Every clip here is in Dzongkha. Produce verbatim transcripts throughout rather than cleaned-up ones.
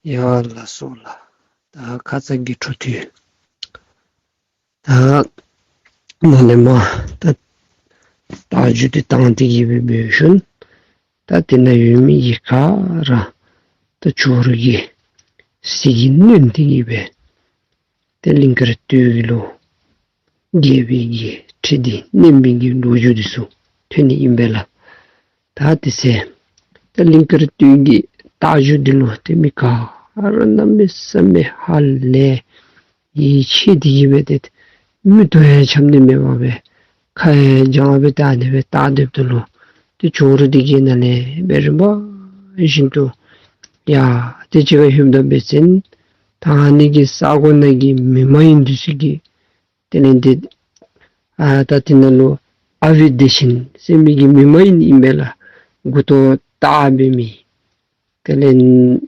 ཡ་ལགས་སོ་ལགས། ད་ཁ་ཙ་གི་འཕྲོ་མཐུད། ད་ནཱ་ལས་མར་ད་རྟ་རྒྱུག་འདི་བཏང་སྟེ་གི་སྦེ་འབད་ཞིནམ་ད་དེ་ནང་ཡོད་མི་གི་ག་ར་ད་ཇོ་རུ་གི་གཟིགས་ཀྱིས་མནན་ཏེ་གི་སྦེ་ཏེ་གླིང་དཀར་སྟོད་ཀྱི་ལུ་རྒྱལ་པོའི་གི་ཁྲི་འདི་མནན་པའི་གི་ལོ་རྒྱུས་འདི་ཚུ་ཐོན་ནི་ཨིན་པས་ལགས། ད་དེ་ཚེ་ད་གླིང་དཀར་སྟོད་ཀྱི་རྟ་རྒྱུག་འདི་ལུ་ཏེ་མི་ག་ར་གནམ་མེད་ས་མེད་ཧ་ལས་ཡིད་ཆེས་ཏེ་གི་སྦེ་ཏེ་མིག་ཏོ་ཡང་འཆམ་ནི་མེད་པར་སྦེ་ཁ་ཡང་བརྐྱངས་སྦེ་ད་ཨ་ནི་སྦེ་བལྟ་སྡོདཔ་ད་ལུ་ཏེ་ཇོ་རུ་འདི་གིས་ནཱ་ལས་སྦེ་རིམ་པ་བཞིན་དུ་ཡར་ཏེ་ཅིག་ཁར་ལྷོདཔ་ད་འབད་བ་ཅིན་ད་ཨ་ནི་གི་ས་གོ་ནང་གི་མི་མ་ཡིན་འདི་ཚུ་གིས་དེ་ལས་ཏེ་ཨ་ད་དེ་ནང་ལུ་ཨ་བི་བདེ་ཆེན་ཟེར་མི་གི་མི་མ་ཡིན་ཨིན་པས་ལགས། མགུ་ཏོ་བཏགས་འབད་མི་དེ་ལས་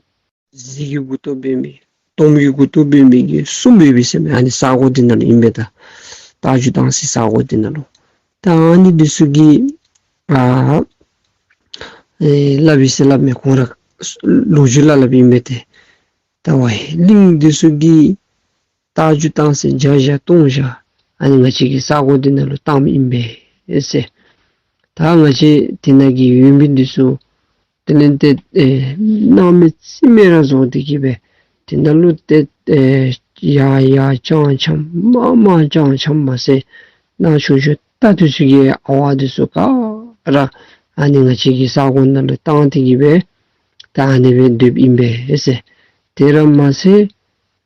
གཟིག་གི་མགུ་ཏོ་འབད་མི་དོམ་གྱི་མགུ་ཏོ་འབད་མི་གིས་བཟུང་འབད་བའི་ཟེར་མི་ཨ་ནི་ས་གོ་འདི་ནང་ལུ་ཨིན་པས། ད་རྟ་རྒྱུག་བཏང་སའི་ས་གོ་འདི་ནང་ལུ་ད་ཨ་ནི་འདི་ཚུ་གིས་ཨ་ཨེ་སླབ་ཡི་ཟེར་སླབ་མས། ཁོང་ར་ལོ་རྒྱུས་སླབ་སླབ་ཨིན་པས་ཏེ། ད་ཝའི་གླིང་འདི་ཚུ་གིས་རྟ་རྒྱུག་བཏང་ས་བརྒྱ་བཞག་སྟོང་བཞག་ཨ་ནི་ང་བཅས་ཀྱི་ས་གོ་འདི་ནང་ལུ་བཏངམ་ཨིན་པས་ཟེར། ད་ང་བཅས་དེ་ནང་གི་ཡོད་མི་འདི་ཚུ་དེ་ལས་ཏེ་ཨེ་སྣང་མེད་རྩིས་མེད་ར་བཟོ་སྟེ་གི་སྦེ་དེ་ནང་ལུ་ཏེ་ཨེ་ཡར་ཡར་བརྐྱངས་འཁྱམས་མར་མར་བརྐྱངས་འཁྱམས་མ་ཚད་ནཱ་ཆུང་ཆུང་རྟ་འདི་ཚུ་གི་ཨ་ཝ་འདི་ཚུ་ག་ར་ཨ་ནི་ང་བཅས་ཀྱི་ས་གོ་ནང་ལུ་བཏང་སྟེ་གི་སྦེ་ད་ཨ་ནི་སྦེ་སྡོདཔ་ཨིན་པས་ཟེར། དེ་ར་མ་ཚད་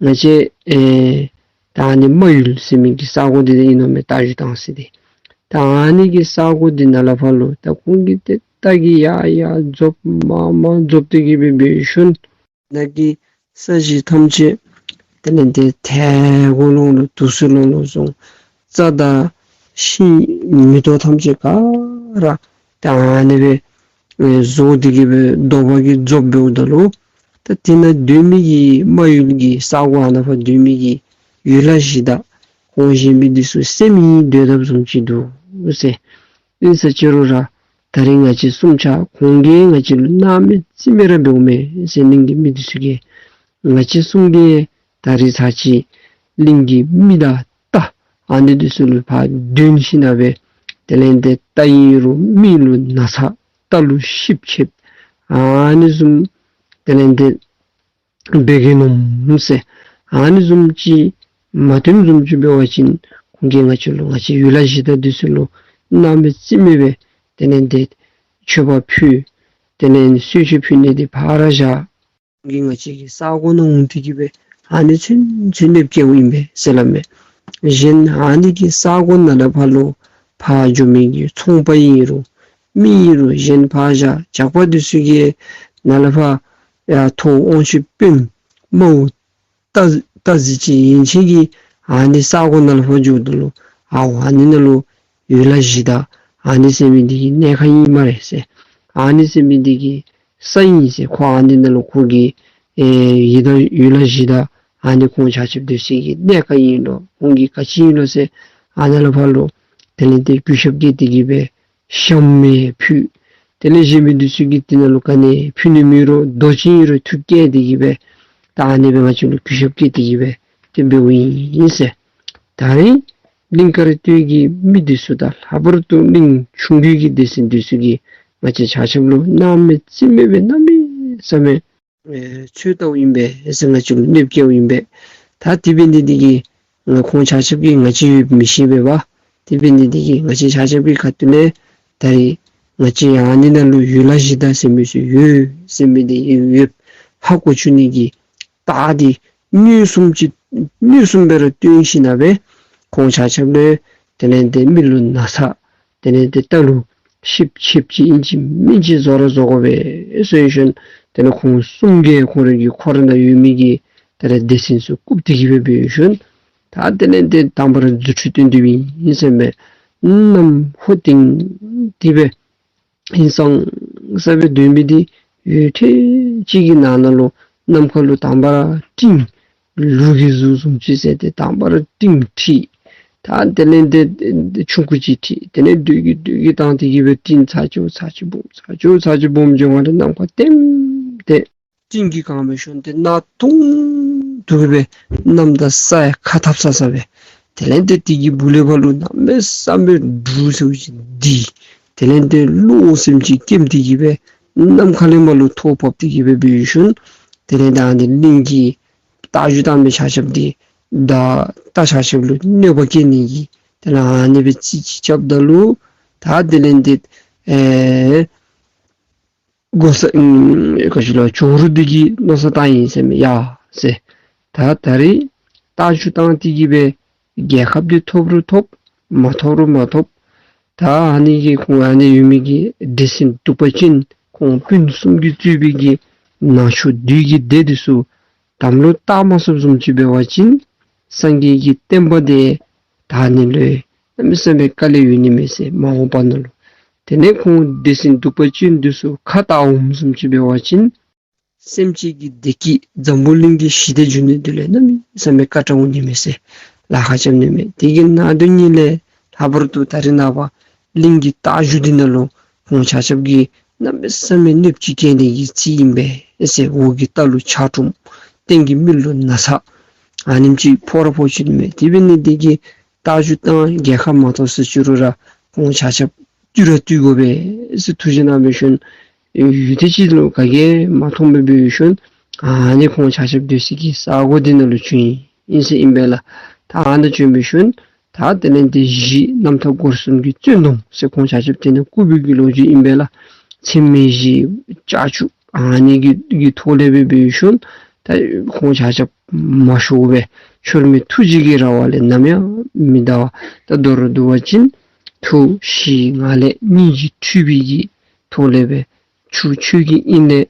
ང་བཅས་ཨེ་ད་ཨ་ནི་རྨ་ཡུལ་ཟེར་མི་གི་ས་གོ་འདི་ཨིན་ནོ་མས། རྟ་རྒྱུག་བཏང་ས་འདི་ད་ཨ་ནི་གི་ས་གོ་འདི་ནང་ལས་ཕར་ལུ་ད་ཁོང་གིས་ཏེ་རྟ་གི་ཡར་ཡར་རྫོབ་མར་མར་རྫོབ་སྟེ་གི་སྦེ་འབད་ཞིནམ་ནཱ་གི་ས་གཞི་ཐམས་ཅད་དེ་ལས་ཏེ་ཐལ་གོ་ལོང་ལོང་དུག་སེ་ལོང་ལོང་སོང་། རྩྭ་དང་ཤིང་མེ་ཏོག་ཐམས་ཅད་ག་ར་ད་ཨ་ནི་སྦེ་ཨེ་བཟོ་སྟེ་གི་སྦེ་རྡོ་བ་གིས་རྫོབ་འབདཝ་ད་ལུ་ད་དེ་ནང་སྡོད་མི་གི་རྨ་ཡུལ་གྱི་ས་གོ་ཨ་ནཱ་ཕར་སྡོད་མི་གི་ཡུལ་ལྷ་གཞི་བདག་ཁོང་གཞན་མི་འདི་ཚུ་སེམས་ཡེངས་སྡོད་དཔ་བཟུམ་ཅིག་འདུག་ཟེར། ཨིན་ས་ཅི་རུང་ར་ད་རིས་ང་བཅས་བསྲུང་བྱ་ཁོང་གིས་ང་བཅས་ལུ་སྣང་མེད་རྩིས་མེད་ར་འབདཝ་མས་ཟེར། གླིང་གི་མི་འདི་ཚུ་གིས་ང་བཅས་བསྲུང་གེ། ད་རིས་ཚར་ཅིག་གླིང་གི་མི་དང་རྟ་ཨ་ནི་འདི་ཚུ་ལུ་ཕར་འདོན་ཞིན་ན་སྦེ་དེ་ལས་ཏེ་རྟ་ཨིན་རུང་མི་ལུ་ན་ཚ་རྟ་ལུ་ཤིབ་ཆེབ་ཨ་ནི་བཟུམ་དེ་ལས་ཏེ་འབད་གེ་མནོཝ་མས་ཟེར། ཨ་ནི་བཟུམ་ཅིག་མ་ཐོནམ་བཟུམ་ཅིག་འབད་བ་ཅིན་ཁོང་གིས་ང་བཅས་ལུ་ང་བཅས་ཡུལ་ལྷ་གཞི་བདག་འདི་ཚུ་ལུ་སྣང་མེད་རྩིས་མེད་སྦེ་དེ་ལས་ཏེ་མཆོད་པ་ཕུལ། དེ་ལས་གསོལ་མཆོད་ཕུལ་ནི་འདི་ཕར་བཞག། ཁོང་གིས་ང་བཅས་ཀྱི་ས་གོ་ནང་འོང་སྟེ་གི་སྦེ་ཨ་ནི་ཚུན་ཚོད་གནོདཔ་བཀལཝ་ཨིན་པས་ཟེར་སླབ་མས། གཞན་ཨ་ནི་གི་ས་གོ་ནང་ལས་ཕར་ལུ་ཕར་འགྱོ་མི་གི་ཚོང་པ་ཨིན་རུང་མི་ཨིན་རུང་གཞན་ཕར་བཞག་ཇག་པ་འདི་ཚུ་གིས་ནཱ་ལས་ཕར་ཡར་ཐོག་དབང་ཕྱུག་དཔོན་མོ་རྟ་རྟ་གཟི་བརྗིད་ཡན་ཆད་ཀྱིས་ཨ་ནི་ས་གོ་ནང་ལས་ཕར་འགྱོཝ་ད་ལུ་ཨའོ་ཨ་ནི་ནང་ལུ་ཡུལ་ལྷ་གཞི་བདག་ཨ་ནི་ཟེར་མི་འདི་གི་གནས་ཁང་ཨིན་སྨ་རེ་ཟེར། ཨ་ནི་ཟེར་མི་འདི་གི་ས་ཨིན་ཟེར། ཁོ་ཨ་ནི་ནང་ལུ་ཁོ་གི་ཨེ་ཡི་དམ་ཡུལ་ལྷ་གཞི་བདག་ཨ་ནི་ཁོང་ཆ་ཁྱབ་སྡོད་སའི་གི་གནས་ཁང་ཨིན་ལོ། ཁོང་གི་ག་ཅི་ཨིན་ལོ་ཟེར། ཨ་ནཱ་ལས་ཕར་ལུ་དེ་ལས་ཏེ་གུས་ཞབས་བསྐྱེད་དེ་གི་སྦེ་ཤམ་མེ་ཕུལ། དེ་ལས་གཞན་མི་འདི་ཚུ་གིས་དེ་ནང་ལུ་ག་ནི་ཕུལ་ནི་མེད་རུང་རྡོ་ཅིག་ཨིན་རུང་ཐུགས་བསྐྱེད་དེ་གི་སྦེ་ད་ཨ་ནི་སྦེ་ང་བཅས་ལུ་གུས་ཞབས་བསྐྱེད་དེ་གི་སྦེ་ཏེ་འབདཝ་ཨིན་ཟེར། ད་རིས་གླིང་དཀར་སྟོད་ཀྱི་མི་འདི་ཚུ་དང་ལྷག་པར་དུ་གླིང་ཆུང་རྒྱུད་ཀྱི་སྡེ་ཚན་འདི་ཚུ་གིས་ང་བཅས་ཆ་ཁྱབ་ལུ་སྣང་མེད་རྩིས་མེད་སྦེ་གནམ་མེད་ས་མེད་ཨེ་འཚོལ་བལྟཝ་ཨིན་པས་ཟེར། ང་བཅས་ལུ་གནོདཔ་བཀལཝ་ཨིན་པས། ད་དེ་འབད་ནི་འདི་གིས་ང་ཁོང་ཆ་ཁྱབ་ཀྱིས་ང་བཅས་ཡོདཔ་མི་ཤེས་པས་པ། དེ་འབད་ནི་འདི་གིས་ང་བཅས་ཆ་ཁྱབ་ཀྱི་ཁ་ཐུག་ལས་ད་རིས་ང་བཅས་ཨ་ནི་ནང་ལུ་ཡུལ་ལྷ་གཞི་བདག་ཟེར་མི་ཚུ་ཡོད་ཟེར་མི་འདི་ཡོདཔ་ཧ་གོ་བཅུག་ནི་གི་རྟགས་འདི་མངོན་སུམ་ཅིག་མངོན་སུམ་སྦེ་ར་སྟོན་ཞིན་ན་སྦེ་ཁོང་ཆ་ཁྱབ་ལུ་དེ་ལས་ཏེ་མི་ལུ་ན་ཚ་དེ་ལས་ཏེ་རྟ་ལུ་ཤིབ་ཆེབ་ཅིག་ཨིན་ཅི་མིན་ཅི་བཟོ་ར་བཟོ་དགོ་པས་ཟེར་ཞིནམ་དེ་ལས་ཁོང་གསུམ་གྱིས་ཁོང་རའི་གི་འཁོར་ནང་ཡོད་མི་གི་དེ་ལས་སྡེ་ཚན་ཚུ་བཀུག་སྟེ་གི་སྦེ་འབད་ཞིནམ་ད་དེ་ལས་ཏེ་དང་པ་ར་རྫུ་འཕྲུལ་སྟོན་དོ་ཨིན་ཟེར་མས། གནམ་ཧོ་ཏིང་ཏི་སྦེ་ཧིང་སངས་ས་སྦེ་སྡོད་མི་འདི་ཡུད་ཐེངས་ཅིག་གི་ནང་ན་ལུ་ནམ་མཁའ་ལུ་དང་པ་ར་སྤྲིན་ལུག་གི་གཟུགས་བཟུམ་ཅིག་ཟེར་ཏེ་དང་པ་ར་སྤྲིན་འཁྲིགས། ད་དེ་ལས་ཏེ་ཆུང་ཀུ་ཅིག་འཁྲིགས། དེ་ལས་དུས་ཀྱི་དུས་ཀྱི་བཏང་སྟེ་གི་སྦེ་སྤྲིན་ཚར་གཅིག་ཚར་གཅིག་སྦོམ་ཚར་གཅིག་ཚར་གཅིག་སྦོམ་འགྱོ་བ་ལས་ནམ་མཁའ་ལྟེམ་ལྟེ་ སྤྲིན་གྱིས་གང་སྦེ་ཞོན་ཏེ་གནག་དུང་དུ་སྦེ་གནམ་དང་ས་ཡང་ཁ་འཐབ་ས་ས་སྦེ། དེ་ལས་ཏེ་དེ་གི་སྦུག་ལས་ཕར་ལུ་གནམ་མེད་ས་མེད་འབྲུག་ཟེརཝ་ཅིག་ལྡིར། དེ་ལས་ཏེ་གློག་སེམས་ཅན་སྐྱེམས་ཏེ་གི་སྦེ་གནམ་ཁ་ལས་མར་ལུ་ཐོག་ཕབ་སྟེ་གི་སྦེ་འབད་ཞིནམ་དེ་ལས་ད་ཨ་ནི་གླིང་གི་རྟ་རྒྱུག་བཏང་མི་ཆ་ཁྱབ་འདི་ད་རྟ་ཆ་ཁྱབ་ལུ་གནོད་པ་བཀལ་ནི་གི་དེ་ལས་ཨ་ནི་སྦེ་རྩིས་ཅིག་རྐྱབ་ད་ལུ་ད་དེ་ལས་ཏེ་ཨེ་གོ་ས་ཨམ་ག་ཅི་ལོ་ཇོ་རུ་འདི་གིས་མནོ་བསམ་བཏང་ཡི་ཟེར་མས། ཡ་ཟེར། ད་ད་རིས་རྟ་རྒྱུག་བཏང་སྟེ་གི་སྦེ་རྒྱལ་ཁ་འདི་ཐོབ་རུང་ཐོབ་མ་ཐོབ་རུང་མ་ཐོབ། ད་ཨ་ནི་གི་ཁོང་ཨ་ནི་ཡོད་མི་གི་འདྲེ་སྲིན་གདུག་པ་ཅན་ཁོང་སྤུན་གསུམ་གྱིས་གཙོས་པའི་གི་ནག་ཕྱོགས་བདུད་ཀྱི་སྡེ་འདི་ཚུ་དམ་ལུ་བཏགས་མ་ཚུགསཔ་བཟུམ་ཅིག་འབད་བ་ཅིན་སངས་རྒྱས་ཀྱི་བསྟན་པ་འདི་དར་ནི་ལུ་གནམ་མེད་ས་མེད་དཀའ་ལས་ཡོད་ནི་མས་ཟེར། མ་འོངས་པ་ནང་ལུ་དེ་ལས་ཁོང་འདྲེ་སྲིན་གདུག་པ་ཅན་འདི་ཚུ་ཁ་བཏགས་འོངམ་བཟུམ་ཅིག་འབད་བ་ཅིན་སེམས་ཅན་གྱི་བདེ་སྐྱིད་འཛམ་བུ་གླིང་གི་ཞི་བདེ་འབྱུང་ནི་འདི་ལུ་གནམ་མེད་ས་མེད་དཀའ་དྲགས་འོང་ནི་མས་ཟེར་ལཱ་ཁག་རྐྱབ་ནི་མས། དེ་གི་ནང་དོན་ཉིད་ལས་ལྷག་པར་དུ་ད་རིས་ནངས་པ་གླིང་གི་རྟ་རྒྱུག་འདི་ནང་ལུ་ཁོང་ཆ་ཁྱབ་ཀྱིས་གནམ་མེད་ས་མེད་གནོདཔ་ཅིག་བཀལ་ནི་གི་རྩིས་ཨིན་པས་ཟེར། འོག་གི་རྟ་ལུ་ཆག་གྲུམ་སྟེང་གི་མི་ལུ་ན་ཚ་ཨ་ནེམ་ཅིག་ཕོག་ར་ཕོག་ཅི་ནི་མས། དེ་འབད་ནི་འདི་གིས་རྟ་རྒྱུག་བཏང་རྒྱལ་ཁ་མ་ཐོབ་ཟེར་ཅི་རུང་ར་ཁོང་ཆ་ཁྱབ་བཏུལ་ར་བཏུལ་དགོ་པས་ཟེར་ཐུགས་བཞེད་གནང་འབད་ཞིནམ་ཡུན་ཐུང་ཅིག་ལུ་ག་གིས་མ་མཐོང་སྦེ་འབད་ཞིནམ་ཨ་ནི་ཁོང་ཆ་ཁྱབ་སྡོད་སའི་གི་ས་གོ་འདི་ནང་ལུ་བྱོན་ཡི་ཟེར་ཨིན་པས་ལགས། ད་ཨ་ནཱ་བྱོན་འབད་ཞིནམ་ད་དེ་ལས་ཏེ་གཞི་རྣམ་ཐར་སྐོར་གསུམ་གྱི་རྩོད་གདོང་ཟེར་ཁོང་ཆ་ཁྱབ་དེ་ནང་བཀུག་པའི་གི་ལོ་རྒྱུས་ཨིན་པས་ལགས། ཚེར་མའི་གཞི་ལྕགས་ཀྱུ་ཨ་ནི་གི་གི་ཐོག་ལས་སྦེ་འབད་ཞིནམ་ད་ཁོང་ཆ་ཁྱབ་མ་ཤོར་བར་ཁྱོད་མི་ཐུགས་རྗེ་གི་ར་བ་ལས་ནམ་ཡང་མི་འདའ་བར། ད་མདོར་བསྡུ་བ་ཅིན་ཐུགས་གཞི་ངང་ལས་སྙིང་རྗེ་འཁྲུལ་པའི་གི་ཐོག་ལས་སྦེ་ཆུ་ཆོས་ཀྱི་དབྱིངས་ལས་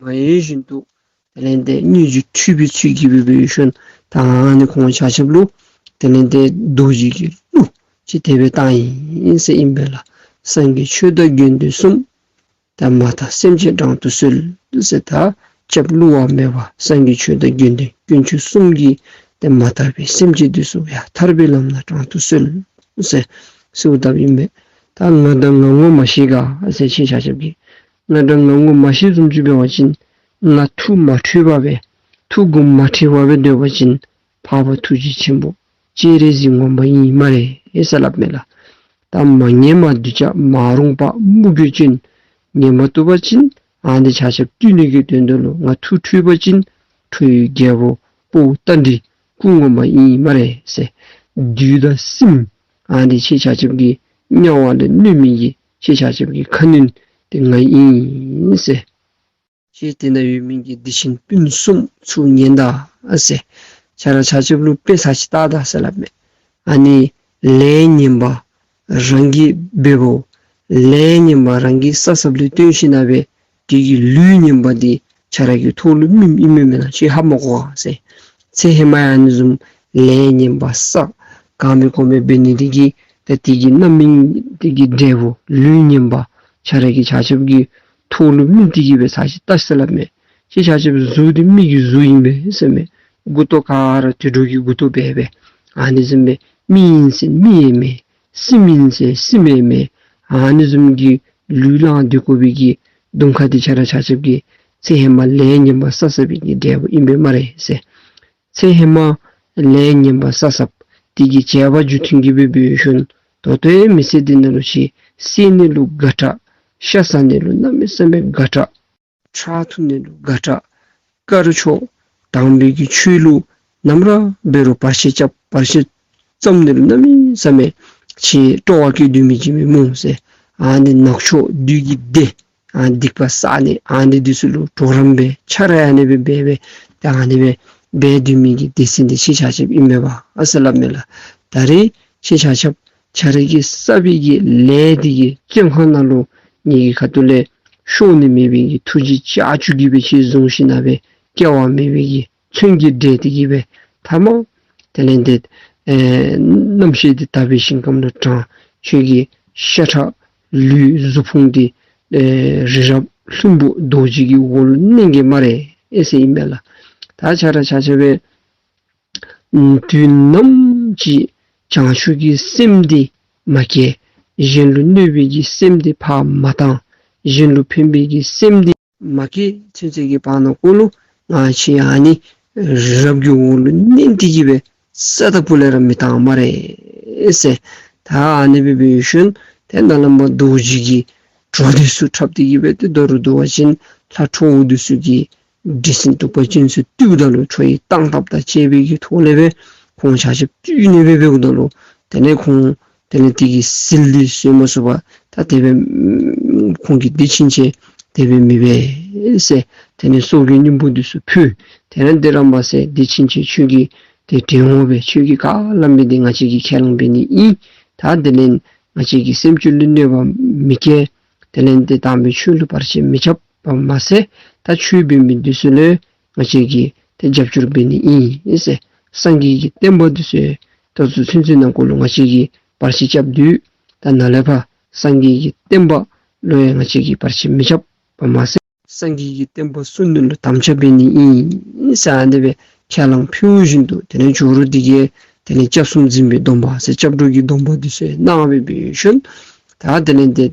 མ་ཡལ་བཞིན་དུ་དེ་ལས་ཏེ་སྙིང་རྗེ་འཁྲུལ་པའི་ཚུལ་གྱིས་སྦེ་འབད་ཞིནམ་ད་ཨ་ནི་ཁོང་ཆ་ཁྱབ་ལུ་དེ་ལས་ཏེ་རྡོ་རྗེ་གི་གླུ་ཅིག་དེ་སྦེ་བཏང་ཡི་ཟེར་ཨིན་པས་ལགས། སངས་རྒྱས་ཆོས་དང་དགེ་འདུན་གསུམ། ད་མ་དག་སེམས་ཅན་དྲང་དུ་གསོལ་ཟེར། ད་སྐྱབས་བསླུ་བ་མེད་པ་སངས་རྒྱས་ཆོས་དང་དགེ་འདུན་དཀོན་མཆོག་གསུམ་གྱིས་ཏེ་མ་དག་པའི་སེམས་ཅན་འདི་ཚུ་ཡང་ཐར་པའི་ལམ་ནང་དྲང་དུ་གསོལ་ཟེར་གསོལཝ་བཏབ་ཨིན་པས། ད་ང་དང་ང་ངོ་མ་ཤེས་ག་ཟེར་ཁྱེད་ཆ་ཁྱབ་ཀྱིས་ང་དང་ང་ངོ་མ་ཤེས་བཟུམ་ཅིག་འབད་བ་ཅིན་ང་ཐུགས་མ་འཁྲུལ་བར་སྦེ་ཐུགས་དགོངས་མ་ཁྲེལ་བར་སྦེ་སྡོད་པ་ཅིན་འཕགས་པ་ཐུགས་རྗེ་ཆེན་པོ་སྤྱན་རས་གཟིགས་ངོ་མ་ཨིན་སྨ་རེ་ཟེར་སླབ་མས་ལགས། ད་མ་ངེས་མ་གདུལ་བྱ་མ་རུངས་པ་མུ་གེ་ཅན། ངེས་མ་བཏུབ་པ་ཅིན་ཨ་ནི་ཆ་ཁྱབ་བཏུལ་ནི་གི་དོན་དུ་ལུ་ང་ཐུགས་འཁྲུལ་པ་ཅིན་ཁྲོ་བོའི་རྒྱལ་པོ་དཔའ་བོ་རྟ་མགྲིན་སྐུ་ངོ་མ་ཨིན་སྨ་རེ་ཟེར། བདུད་དང་སྲིནམ་ཨ་ནི་ཁྱེད་ཆ་ཁྱབ་ཀྱི་གཉའ་བ་ལས་གནོད་མི་གི་ཁྱེད་ཆ་ཁྱབ་ཀྱི་ཁ་གནོན་འདི་ང་ཨིན་ཟེར། ཁྱེད་དེ་ནང་ཡོད་མི་གི་སྡིག་ཅན་སྤུན་གསུམ་ཚུར་ཉན་ད་ཟེར། ཁྱེད་ར་ཆ་ཁྱབ་ལུ་དཔེ་ཆ་ཅིག་བལྟ་ད་ཟེར་སླབ་མས། ཨ་ནི་ལས་ངན་པ་རང་གིས་འབདཝ་ལས་ངན་པ་རང་གི་ས་སྲབ་ལུ་བརྟེན་ཞིནམ་ལས་དེ་གི་ལུས་ངན་པ་འདི་ཁྱེད་ར་གི་ཐོག་ལུ་སྨིནམ་ཨིན་མས་མེན་ན། ཁྱེད་ཧ་མ་གོ་ག་ཟེར། ཚེ་ཧེ་མ་ཡང་ཨ་ནི་བཟུམ་ལས་ངན་པ་བསགས་གང་མེད་གོ་མེད་འབད་ནི་དེ་གིས་ད་དེ་གི་རྣམ་སྨིན་དེ་གི་འབྲས་བུ་ལུས་ངན་པ་ཁྱེད་ར་གི་ཆ་ཁྱབ་ཀྱི་ཐོག་ལུ་སྨིན་ཏེ་གི་སྦེ་ཚར་ཅིག་བལྟ་ཟེར་སླབ་མས། ཁྱེད་ཆ་ཁྱབ་གཟུགས་འདི་མི་གི་གཟུགས་ཨིན་པས་ཟེར་མས། མགུ་ཏོ་ག་ར་དུད་འགྲོ་གི་མགུ་ཏོ་འབད་འབད། ཨ་ནི་བཟུམ་སྦེ་མི་ཨིན་ཟེར་མི་ཨིན་མས། སྲིནམ་ཨིན་ཟེར་སྲིནམ་ཨིན་མས། ཨ་ནི་བཟུམ་གྱི་ལུས་ལང་སྡོད་དགོ་པའི་གི་གདོང་ཁ་འདི་ཁྱེད་ར་ཆ་ཁྱབ་ཀྱི་ཚེ་ཧེ་མ་ལས་ངན་པ་བསགས་བསགས་པའི་གི་འབྲས་བུ་ཨིན་པས་སྨ་རེ་ཟེར། ཚེ་ཧེ་མ་ལས་ངན་པ་བསགས་བསགསཔ་དེ་གི་བྱས་པ་རྒྱུ་མཐུན་གྱིས་སྦེ་འབད་ཞིནམ་ད་ལྟོའི་མི་ཚེ་འདི་ནང་ལུ་ཁྱེད་བསད་ནི་ལུ་དགའ་དྲགས། ཤ་ཟ་ནི་ལུ་གནམ་མེད་ས་མེད་དགའ་དྲགས། ཁྲག་འཐུང་ནི་ལུ་དགའ་དྲགས། དཀར་ཕྱོགས་དམ་པའི་གི་ཆོས་ལུ་ནམ་ར་འབད་རུང་བར་ཆད་རྐྱབ། བར་ཆད་རྐྱབ་ནི་ལུ་གནམ་མེད་ས་མེད་ཁྱེད་སྤྲོ་བ་བསྐྱེད་སྡོད་མི་ཅིག་མས་སྨོ་ཟེར། ཨ་ནི་ནག་ཕྱོགས་བདུད་ཀྱི་སྡེ་ཨ་སྡིག་པ་བསགས་ནི་ཨ་ནི་འདི་ཚུ་ལུ་གྲོགས་རམ་འབད་ཁྱེད་ར་ཨ་ནི་སྦེ་འབད་འབད་ད་ཨ་ནི་སྦེ་འབད་སྡོད་མི་གི་སྡེ་ཚན་འདི་ཁྱེད་ཆ་ཁྱབ་ཨིན་མས་པ་ཟེར་སླབ་མས་ལགས། ད་རེས་ཁྱེད་ཆ་ཁྱབ་ཁྱེད་ར་གིས་བསགས་པའི་གི་ལས་འདི་གི་བཙོན་ཁང་ནང་ལུ་ངེ་གི་ཁ་ཐུག་ལས་ཤོར་ནི་མེད་པའི་གི་ཐུགས་རྗེ་ལྕགས་ཀྱུ་གིས་སྦེ་ཁྱེད་བཟུང་ཞིནམ་ལས་སྐྱེ་བ་མེད་པའི་གི་མཚོན་གྱིས་བསྒྲལ་ཏེ་གི་སྦེ་ཐ་མ་དེ་ལས་ཏེ་ཨེ་རྣམ་ཤེས་འདི་དག་པའི་ཞིང་ཁམས་ལུ་དྲངས། ཁྱོད་ཀྱི་ཤ་ཁྲག་ལུས་གཟུགས་ཕུང་འདི་ཨེ་རི་རབ་ལྷུན་པོ་རྡོ་རྗེ་གི་འོག་ལུ་མནན་གེ་སྨ་རེ་ཟེར་ཨིན་མས་ལགས། ད་ཁྱེད་ར་ཆ་ཁྱབ་སྦེ་དུས་ནམ་ཅིག་བྱང་ཆུབ་ཀྱི་སེམས་འདི་མ་སྐྱེ། གཞན་ལུ་གནོད་པའི་གི་སེམས་འདི་ཕར་མ་བཏང་། གཞན་ལུ་ཕན་པའི་གི་སེམས་འདི་ མ་སྐྱེས་ཚུན་ཚོད་ཀྱི་བར་ན་ཀོ་ལུ་ང་བཅས་ཨ་ནི་རབ་ཀྱི་འོག་ལུ་མནན་ཏེ་གི་སྦེ་རྩ་དང་ཕུ་ལས་ར་མི་བཏང་སྨ་རེ་ཟེར། ད་ཨ་ནི་སྦེ་འབད་ཞིནམ་ཏེ་ནཱ་ལས་མར་རྡོ་རྗེ་གི་བྲོ་འདི་ཚུ་འཁྲབ་སྟེ་གི་སྦེ་ཏེ་མདོར་བསྡུ་བ་ཅིན་ལྷ་ཁྲོ་བོ་འདི་ཚུ་གིས་འདྲེ་སྲིན་གདུག་པ་ཅན་ཚུ་བཏུལཝ་ད་ལུ་ཁྲོ་བོའི་སྟངས་སྟབས་དང་བཅས་པའི་གི་ཐོག་ལས་སྦེ་ཁོང་ཆ་ཁྱབ་བཏུལ་ནི་སྦེ་འབདཝ་ད་ལུ་དེ་ལས་ཁོང་དེ་ལས་དེ་གི་ཟིལ་འདི་གསོ་མ་ཚུགས་པར་ད་དེ་སྦེ་ཁོང་གི་སྡིག་ཆེན་ཆེ་དེ་སྦེ་མི་འབད་ཟེར། དེ་ལས་སྲོག་གི་སྙིང་པོ་འདི་ཚུ་ཕུལ། དེ་ལས་དེ་ར་མ་ཟད་སྡིག་ཆེན་ཆེ་ཁྱོད་ཀྱིས་ཏེ་དྲན་འོང་པས། ཁྱོད་ཀྱིས་ག་སླབ་མི་འདི་ང་བཅས་ཀྱིས་ཁས་བླངས་འབད་ནི་ཨིན། ད་དེ་ལས་ང་བཅས་ཀྱི་སེམས་ཅན་ལུ་གནོད་པ་མི་བཀལ། དེ་ལས་ཏེ་དམ་པའི་ཆོས་ལུ་བར་ཆད་མི་རྐྱབ་པར་མ་ཟད་ད་ཆོས་འབད་མི་འདི་ཚུ་ལུ་ང་བཅས་ཀྱིས་ཏེ་རྒྱབ་སྐྱོར་འབད་ནི་ཨིན་ཟེར། སངས་རྒྱས་ཀྱི་བསྟན་པ་འདི་ཚུ་ད་ཚུན་ཚོད་ནང་འཁོད་ལུ་ང་བཅས་ཀྱིས་བར་ཆད་རྐྱབ་དོ། ད་ནཱ་ལས་ཕར་སངས་རྒྱས་ཀྱི་བསྟན་པ་ལུ་ཡང་ང་བཅས་ཀྱིས་བར་ཆད་མི་རྐྱབ་པར་མ་ཟད་སངས་རྒྱས་ཀྱི་བསྟན་པ་སྲུང་ནི་ལུ་དམ་བཅའ་འབད་ནི་ཨིན་ཟེར་ཨ་ནི་སྦེ་ཁས་བླངས་ཕུལ་བཞིན་དུ་དེ་ལས་ཇོ་རུ་འདི་གིས་དེ་ལས་སྐྱབས་གསུམ་འཛིན་པའི་སྡོམ་པ་ཟེར་སྐྱབས་འགྲོ་གི་སྡོམ་པ་འདི་ཚུ་གནང་སྦེ་འབད་ཞིནམ་ད་དེ་ལས་ཏེ་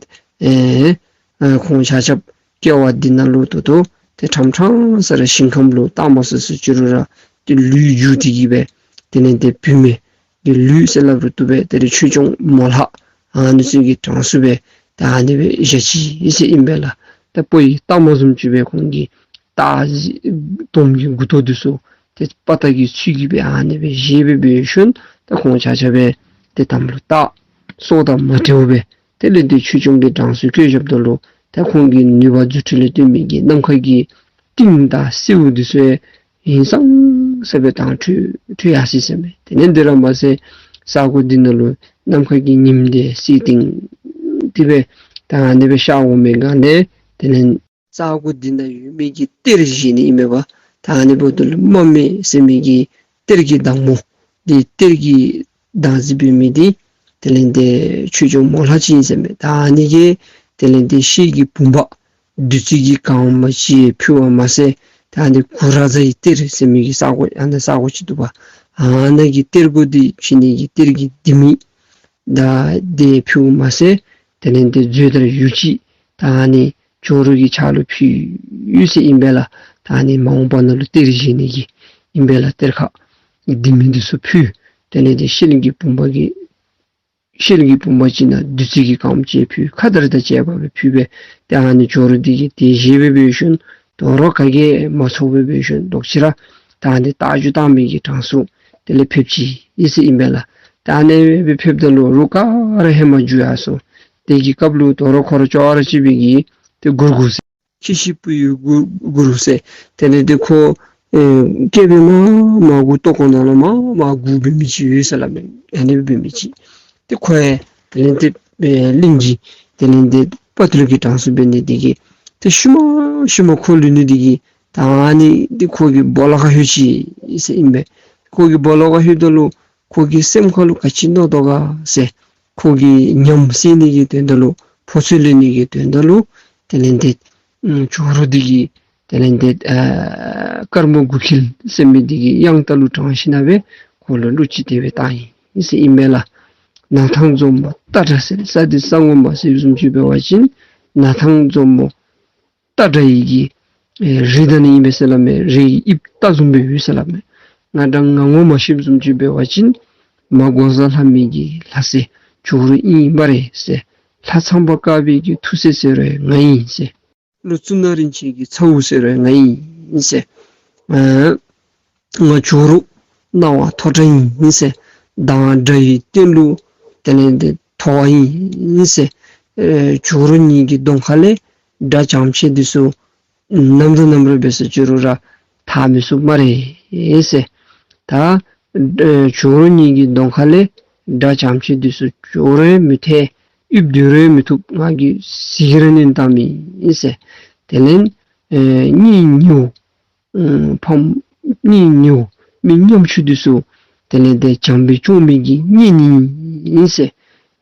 ཨེ་ཨེ་ཁོང་ཆ་ཁྱབ་སྐྱེ་བ་འདི་ནང་ལུ་ད་ལྟོ་ཏེ་ཕྲང་ཕྲང་ས་ར་ཞིང་ཁམས་ལུ་བཏང་མ་ཚུགས་ཟེར་ཅི་རུང་ར་ཏེ་ལུས་བསྒྱུར་ཏེ་གི་སྦེ་དེ་ལས་ཏེ་བུད་མེད་ཀྱི་ལུས་ཟེར་སླབ་རུང་བཏུབ་པས། ཏེ་ར་ཆོས་སྐྱོང་མོ་ལྷ་ཨ་ནི་ཚུ་གི་གྲངས་སུ་སྦེ་ད་ཨ་ནི་སྦེ་བཞག་ཅི་ཟེར་ཨིན་པས་ལགས། ཏེ་དཔའ་བོའི་སྟག་མོ་བཟུམ་ཅིག་སྦེ་ཁོང་གི་སྟག་གཟིག་དོམ་གྱི་མགུ་ཏོ་འདི་ཚུ་ཏེ་དཔའ་རྟགས་ཀྱི་ཚུལ་གྱིས་སྦེ་ཨ་ནི་སྦེ་བཞེས་སྦེ་འབད་ཞིནམ་ད་ཁོང་ཆ་ཁྱབ་སྦེ་ཏེ་དམ་ལུ་བཏགས། སྲོག་དང་མ་བྲལཝ་སྦེ་དེ་ལས་ཏེ་ཆོས་སྐྱོང་གི་གྲངས་སུ་བཀོད་བཞགཔ་ད་ལུ་ད་ཁོང་གི་ནུས་པ་རྫུ་འཕྲུལ་ལས་བཏོན་མི་གི་ནམ་མཁའ་གི་སྤྲིན་དང་སེརཝ་འདི་ཚུ་ཧིང་སངས་ས་སྦེ་དྭངས་འཕྲོས་འཕྲོས་ཡར་སོ་ཡི་ཟེར་མས། དེ་ལས་དེ་ར་མ་ཚད་ས་གོ་འདི་ནང་ལུ་ནམ་མཁའ་གི་ཉིམ་འདི་སེར་ཐིང་ཐིང་སྦེ་ད་ཨ་ནི་སྦེ་ཤར་འོང་མི་སྒང་ལས་དེ་ལས་ས་གོ་འདི་ནང་ཡོད་མི་གི་གཏེར་བཞེས་ནི་ཨིན་མས་པ། ད་ཨ་ནི་འབདཝ་ད་ལུ་མ་སྨད་ཟེར་མི་གི་གཏེར་གྱི་བདག་མོ་འདི་གཏེར་གྱི་བདག་འཛིན་འབད་མི་འདི་དེ་ལས་ཏེ་ཆོས་སྐྱོང་མོ་ལྷ་ཅིག་ཨིན་ཟེར་མས། ད་ཨ་ནི་གིས་དེ་ལས་ཏེ་ཤེལ་གྱི་བུམ་པ་བདུད་རྩི་གི་གང་མ་ཅིག་ཕུལ་བ་མ་ཚད་ད་ཨ་ནི་གུ་ར་ཛ་ཡི་གཏེར་ཟེར་མི་གི་ས་གོ་ཨ་ནི་ས་གོ་ཅིག་འདུག་པ། ཨ་ནི་གི་གཏེར་སྒོ་འདི་ཕྱེ་ནི་གི་གཏེར་གྱི་ལྡེ་མིག་ད་འདི་ཕུལ་བ་མ་ཚད་དེ་ལས་ཏེ་མཛོད་དང་ཡུ་ཅིག་ད་ཨ་ནི་ཇོ་རུ་གི་ཕྱག་ལུ་ཕུལ་ཡི་ཟེར་ཨིན་པས་ལགས། ད་ཨ་ནི་མ་འོངས་པ་ནང་ལུ་གཏེར་བཞེས་ནི་གི་ཨིན་པས་ལགས། གཏེར་ཁ་ལྡེ་མིག་འདི་ཚུ་ཕུལ། དེ་ལས་ཏེ་ཤེལ་གྱི་བུམ་པ་གི་ཤེལ་གྱི་བུམ་པ་ཅིག་ནང་བདུད་རྩི་གི་གང་མ་ཅིག་ཕུལ། ཁ་དར་དང་བཅས་པ་སྦེ་ཕུལ་སྦེ་ཏེ་ཨ་ནི་ཇོ་རུ་འདི་གིས་དེ་བཞེས་སྦེ་འབད་ཞིནམ་དོ་རུང་ག་གིས་མ་ཚོར་བར་འབད་ཞིནམ་ལོག་ཅི་ར་ད་ཨ་ནི་རྟ་རྒྱུག་བཏང་མི་གི་གྲངས་སུ་དེ་ལས་ཕེབས་ཅི་ཨིན་ཟེར་ཨིན་པས་ལགས། ད་ཨ་ནི་སྦེ་ཕེབསཔ་ད་ལུ་རོགས་ག་ར་ཧེ་མ་རྒྱུག་ཡར་སོང་། དེ་གི་སྐབས་ལུ་དོ་རུང་ཁོ་ར་ཅོག་ར་གཅིག་པའི་གི་ཏེ་གུར་གུ་ཟེར་ཁྱི་ཤི་བུ་ཡི་གུར་གུར་ཟེར། དེ་ལས་ཏེ་ཁོ་ཨེ་སྐྱེས་པའི་མ་མ་གུ་ལྟོ་ཁོག་ནང་ལུ་མ་མ་གུ་འབད་མི་ཅིག་ཡོད་ཟེར་སླབ་མས། ཨ་ནི་འབད་མི་ཅིག་ཏེ་ཁོ་ཡང་དེ་ལས་ཏེ་ཨེ་གླིང་གི་དེ་ལས་ཏེ་དཔའ་ཐུལ་གྱི་གྲངས་སུ་འབད་ནི་འདི་གིས་ཏེ་ཤུལ་མ་ཤུལ་མ་ཁོ་ལུས་ནི་འདི་གིས་ད་ཨ་ནི་ཏེ་ཁོ་གི་སྦོ་ལོགས་ཁར་ལྷོད་ཅི་ཟེར་ཨིན་པས། ཁོ་གི་སྦོ་ལོགས་ཁར་ལྷོདཔ་ད་ལུ་ཁོ་གི་སེམས་ཁར་ལུ་ག་ཅི་མནོ་དོ་ག་ཟེར་ཁོ་གི་ཉམས་སད་ནི་གི་དོན་དག་ལུ་ཕོ་ཚོད་ལེན་ནི་གི་དོན་དག་ལུ་དེ་ལས་ཏེ་ཨམ་ཇོ་རུ་འདི་གིས་དེ་ལས་ཏེ་ཨ་དཀར་མོ་མགུ་ཁྱིལ་ཟེར་མི་འདི་གི་དབྱངས་རྟ་ལུ་དྲངས་ཞིནམ་སྦེ་ཁོ་ལུ་གླུ་ཅིག་དེ་སྦེ་བཏང་ཡི་ཟེར་ཨིན་མས་ལགས། ན་ཐང་འཛོམས་པ་རྟ་འདྲ་ཟེར་ས་འདི་ས་ངོ་མ་ཟེར་བཟུམ་ཅིག་འབད་བ་ཅིན་ན་ཐང་འཛོམས་པ་རྟ་འདྲ་ཡི་གི་ཨེ་རིགས་ད་ནི་ཨིན་པས་ཟེར་སླབ་མས། རིགས་ཀྱི་དབྱིབས་རྟ་བཟུམ་སྦེ་ཡོད་ཟེར་སླབ་མས། ང་འདྲ་ང་ངོ་མ་ཤེསཔ་བཟུམ་ཅིག་འབད་བ་ཅིན་མ་འགོག་བཟའ་ལྷ་མོ་གི་ལྷ་སྲས་ཇོ་རུ་ཨིན་སྨ་རེ་ཟེར། ལྷ་ཚངས་པ་དཀར་པོའི་གི་ཐུགས་སྲས་ཟེར་རུང་ང་ཨིན་ཟེར། ཀླུ་གཙུག་ན་རིན་ཆེན་གྱི་ཚ་བོ་ཟེར་རུང་ང་ཨིན་ཟེར། ཨ་ང་ཇོ་རུ་སྣང་བ་མཐོ་དྲགས་ཨིན་ཟེར། མདངས་འདྲ་ཡི་སྟེང་ལུ་དེ་ལས་ཏེ་མཐོ་བ་ཨིན་ཟེར། ཨེ་ཇོ་རུ་ཉིད་ཀྱི་གདོང་ཁ་ལས་དགྲ་ཇམ་ཆེན་འདི་ཚུ་ནམ་དང་ནམ་ར་འབད་སོང་ཅི་རུང་ར་ཐར་མི་ཚུགས་སྨ་རེ་ཟེར། ད་ཨེ་ཇོ་རུ་ཉིད་ཀྱི་གདོང་ཁ་ལས་དགྲ་ཇམ་ཆེན་འདི་ཚུ་འགྱོ་རུང་མི་ཐར། ཡིབ་སྡོད་རུང་མི་ཐུབ། ང་གིས་ཟིལ་གྱིས་ར་མནན་བཏང་མི་ཨིན་ཟེར། དེ་ལས་ཨེ་གཉེན་ཉེཝ་ཨམ་ཕམ་གཉེན་ཉེཝ་མི་ཉམ་ཆུང་འདི་ཚུ་དེ་ལས་ཏེ་བྱམས་པས་སྐྱོང་མི་གི་གཉེན་ཉེ་ཨིན་ཟེར།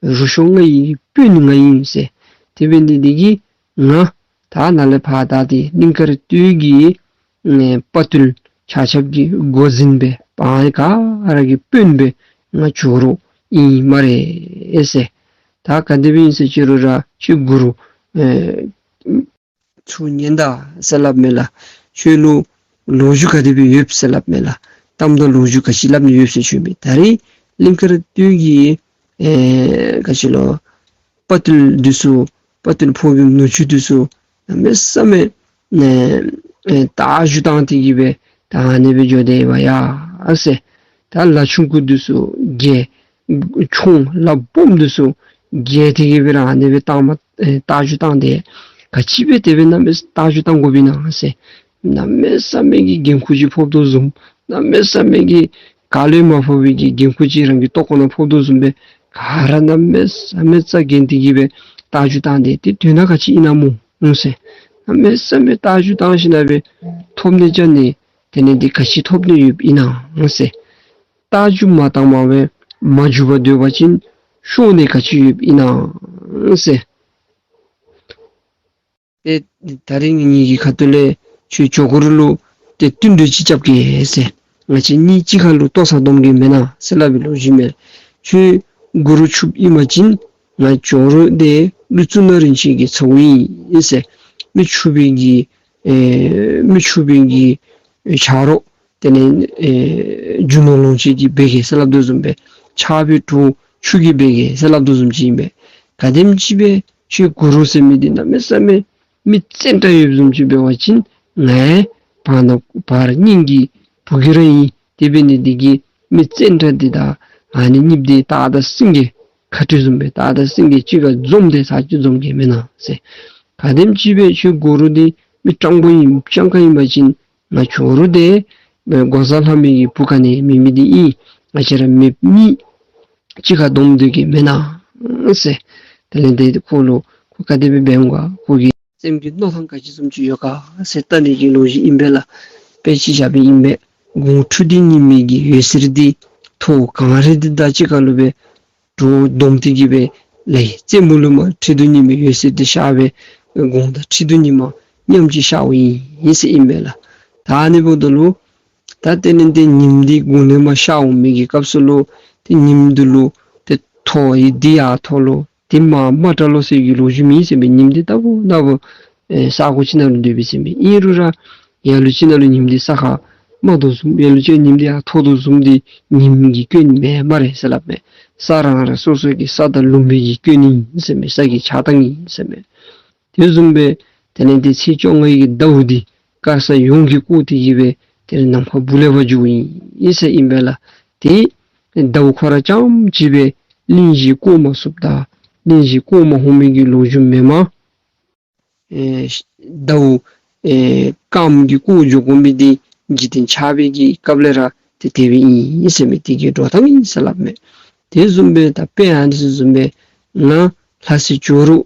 རུ་ཤོང་ང་ཡི་དཔོན་ང་ཨིན་ཟེར། དེ་འབད་ནི་འདི་གིས་ང་ད་ནཱ་ལས་ཕར་ད་ཏེ་གླིང་དཀར་སྟོད་ཀྱི་ཨེ་དཔའ་ཐུལ་ཆ་ཁྱབ་ཀྱི་འགོ་འཛིན་སྦེ་བ་ག་ར་གི་དཔོན་སྦེ་ང་ཇོ་རུ་ཨིན་སྨ་རེ་ཟེར། ད་ག་དེ་སྦེ་ཨིན་ཟེར་ཅི་རུང་ར་ཁྱོད་གུ་རུ་ཨེ་ ཐུགས་ཉན་ད་ཟེར་སླབ་མས་ལགས། ཁྱོད་ལུ་ལོ་རྒྱུས་ག་དེ་སྦེ་ཡོད་ཟེར་སླབ་མས་ལགས། གཏམ་དང་ལོ་རྒྱུས་ག་ཅི་སླབ་ནི་ཡོད་ཟེར་ཞུ་མས། ད་རིས་གླིང་དཀར་སྟོད་ཀྱི་ཨེ་ག་ཅི་ལོ་དཔའ་བརྟུལ་འདི་ཚུ་དཔའ་བརྟུལ་ཕོ་རྒནམ་ནུ་གཅུང་འདི་ཚུ་གནམ་མེད་ས་མེད་ཨེ་ཨེ་རྟ་རྒྱུག་བཏང་སྟེ་གི་སྦེ་ད་ཨ་ནི་སྦེ་འགྱོ་དེས་པ་ཡ་ཟེར། ད་ལ་ཆུང་ཀུ་འདི་ཚུ་རྒྱལ་ཆུང་ལ་སྦོམ་འདི་ཚུ་རྒྱལ་ཏེ་གི་སྦེ་ར་ཨ་ནི་སྦེ་བཏང་མ་ཨེ་རྟ་རྒྱུག་བཏང་སྟེ་ག་ཅི་སྦེ་དེ་སྦེ་གནམ་མེད་ས་རྟ་རྒྱུག་བཏང་དགོཔ་ཨིན་ན་ཟེར། གནམ་མེད་ས་མེད་ཀྱི་འགན་ཁུར་ཅིག་ཕོག་དོ་བཟུམ། གནམ་མེད་ས་མེད་ཀྱི་ག་ལུ་ཡང་མ་ཕོག་པའི་གི་འགན་ཁུར་ཅིག་རང་གི་ལྟོ་ཁོག་ནང་ཕོག་དོ་བཟུམ་སྦེ་ག་ར་གནམ་མེད་ས་མེད་རྩ་འགེངས་ཏེ་གི་སྦེ་རྟ་རྒྱུག་བཏང་སྟེ་དེ་དོན་དག་ག་ཅི་ཨིན་ན་སྨོ་ཟེར། གནམ་མེད་ས་མེད་རྟ་རྒྱུག་བཏང་ཞིནམ་ལས་ཐོབ་ནི་ཅ་ནི་དེ་ལས་འདི་ག་ཅི་ཐོབ་ནི་ཡོདཔ་ཨིན་ན་ཟེར། རྟ་རྒྱུག་མ་བཏངམ་སྦེ་མ་རྒྱུག་པར་སྡོད་པ་ཅིན་ཤོར་ནི་ག་ཅི་ཡོདཔ་ཨིན་ན་ཟེར། ཏེ་ད་རིས་ངེ་གི་ཁ་ཐུག་ལས་ཁྱོད་ཇོ་གུ་རུ་ལུ་ཏེ་བསྟུན་གྲོས་ཅིག་རྐྱབ་གེ་ཟེར། ང་བཅས་གཉིས་གཅིག་ཁར་ལུ་ལྟོ་ཟ་སྡོམ་གེ་མེན་ན་ཟེར་སླབ་པའི་ལོ་རྒྱུས་མས། ཁྱོད་གུ་རུ་ཆུདཔ་ཨིན་པ་ཅིན་ང་ཇོ་གུ་རུ་འདི་ཀླུ་གཙུག་ན་རིན་ཆེན་གྱི་ཚ་བོ་ཨིན་ཟེར། མི་ཆུང་བའི་གི་ཨེ་མི་ཆུང་བའི་གི་ཆ་རོགས་དེ་ལས་ཨེ་རྒྱུ་ནོར་ལོངས་སྤྱོད་ཀྱིས་འབད་གེ་ཟེར་སླབ་དོ་བཟུམ་སྦེ་ཆགས་པའི་གྲོགས་ཆུང་གིས་འབད་གེ་ཟེར་སླབ་དོ་བཟུམ་ཅིག་ཨིན་པས། ག་དེམ་ཅིག་སྦེ་ཁྱོད་གུ་རུ་ཟེར་མི་འདི་གནམ་མེད་ས་མེད་མི་བཙན་དྲགས་ཡོདཔ་བཟུམ་ཅིག་འབད་བ་ཅིན་ང་ཡང་བར་ན་བར་སྙིང་གི་བུ་གུ་ར་ཨིན། དེ་འབད་ནི་འདི་གིས་མི་བཙན་དྲགས་འདི་དང་ཨ་ནི་གཉིསཔོ་འདི་སྟག་དང་སེང་གེ་ཁ་སྤྲོད་བཟུམ་སྦེ་སྟག་དང་སེང་གེ་གཅིག་ཁར་འཛོམས་ཏེ་ཚར་གཅིག་འཛོམས་གེ་མེན་ན་ཟེར། ག་དེམ་ཅིག་སྦེ་ཁྱོད་གུ་རུ་འདི་མི་སྤྲང་པོ་ཨིན་སྤྱང་ཀ་ཨིན་པ་ཅིན་ང་ཇོ་གུ་རུ་འདི་འགོག་བཟའ་ལྷ་མོ་གི་བུ་ག་ནི་མེད་མི་འདི་ཨིན། ང་བཅས་ར་མི་གཉིས་གཅིག་ཁར་སྡོམ་སྡོད་གེ་མེན་ན་ཟེར། དེ་ལས་འདི་ཁོ་ལུ་ཁོ་ག་དེ་སྦེ་འབདཝ་ག་ཁོ་གི་སེམས་ཀྱི་མནོ་ཐངས་ག་ཅི་བཟུམ་ཅིག་ཡོད་ག་ཟེར་བལྟ་ནི་གི་ལོ་རྒྱུས་ཨིན་པས་ལགས། དཔེ་ཅིག་བཞག་པའི་ཨིན་པས། དགུང་ཁྲི་བདུན་རྙིང་མའི་གི་འོད་ཟེར་འདི་ཐོག་གངས་རི་འདི་དང་གཅིག་ཁར་ལུ་སྦེ་གྲོགས་བསྡོམས་ཏེ་གི་སྦེ་ལས་རྩེ་མོ་ལུ་མར་ཁྲི་བདུན་རྙིང་མའི་འོད་ཟེར་འདི་ཤར་སྦེ་དགུང་ཟླ་ཁྲི་བདུན་རྙིང་མ་མཉམ་གཅིག་ཤརཝ་ཨིན་ཟེར་ཨིན་པས་ལགས། ད་ཨ་ནི་འབདཝ་ད་ལུ་ད་དེ་ལས་འདི་ཉིམ་འདི་དགུང་ལས་མར་ཤར་འོང་མི་གི་སྐབས་སུ་ལུ་ཏེ་ཉིམ་འདི་ལུ་ཏེ་ཐོག་ཡི་འདི་ཡར་ཐོག་ལུ་ཏེ་མར་མ་དྲག་ལོ་ཟེར་གྱི་ལོ་རྒྱུས་མེད་ཟེར་མས། ཉིམ་འདི་ལྟ་བུ་ལྟ་བུ་ཨེ་ས་གོ་ཅིག་ནང་ལུ་སྡོད་པས་ཟེར་མས། ཨིན་རུང་ར་ལ་ལུ་ཅིག་ནང་ལུ་ཉིམ་འདི་ས་ཁར་མ་ཐོགཔ་བཟུམ་ལ་ལུ་ཅིག་ཉིམ་འདི་ཡར་ཐོགཔ་བཟུམ་འདི་ཉིམ་གྱི་སྐྱོན་མེན་སྨ་རེ་ཟེར་སླབ་མས། ས་རང་རང་སོ་སོ་གི་ས་དང་ལུང་པའི་གི་སྐྱོན་ཨིན་ཟེར་མས། ས་གི་ཆགས་སྟངས་ཨིན་ཟེར་མས། དེ་བཟུམ་སྦེ་དེ་ལས་འདི་ཚེས་བཅོ་ལྔ་གི་ཟླཝ་འདི་དཀར་ས་ཡོངས་ཀྱིས་བསྐོར་ཏེ་གི་སྦེ་དེ་ལས་ནམ་མཁའ་སྦུག་ལས་ཕར་རྒྱུ་ཨིན་ཟེར་ཨིན་པས་ལགས། ཏེ་ཟླཝ་ཁོ་ར་རྐྱངམ་གཅིག་སྦེ་གླིང་བཞི་བསྐོར་མ་ཚུགསཔ་ད་གླིང་བཞི་བསྐོར་མ་ཚུགས་མི་གི་ལོ་རྒྱུས་མེན་མས། ཨེ་ཟླཝ་ཨེ་སྐརམ་གྱིས་བསྐོར་འགྱོ་དགོ་མི་འདི་འཇིག་རྟེན་ཆགས་པའི་གི་སྐབས་ལས་ར་ཏེ་དེ་སྦེ་ཨིན་ཟེར་མས། དེ་གི་འགྲོ་སྟངས་ཨིན་ཟེར་སླབ་མས། དེ་བཟུམ་སྦེ་ད་དཔེ་ཨ་ནི་ཚུ་བཟུམ་སྦེ་ང་ལྷ་སྲས་ཇོ་རུ་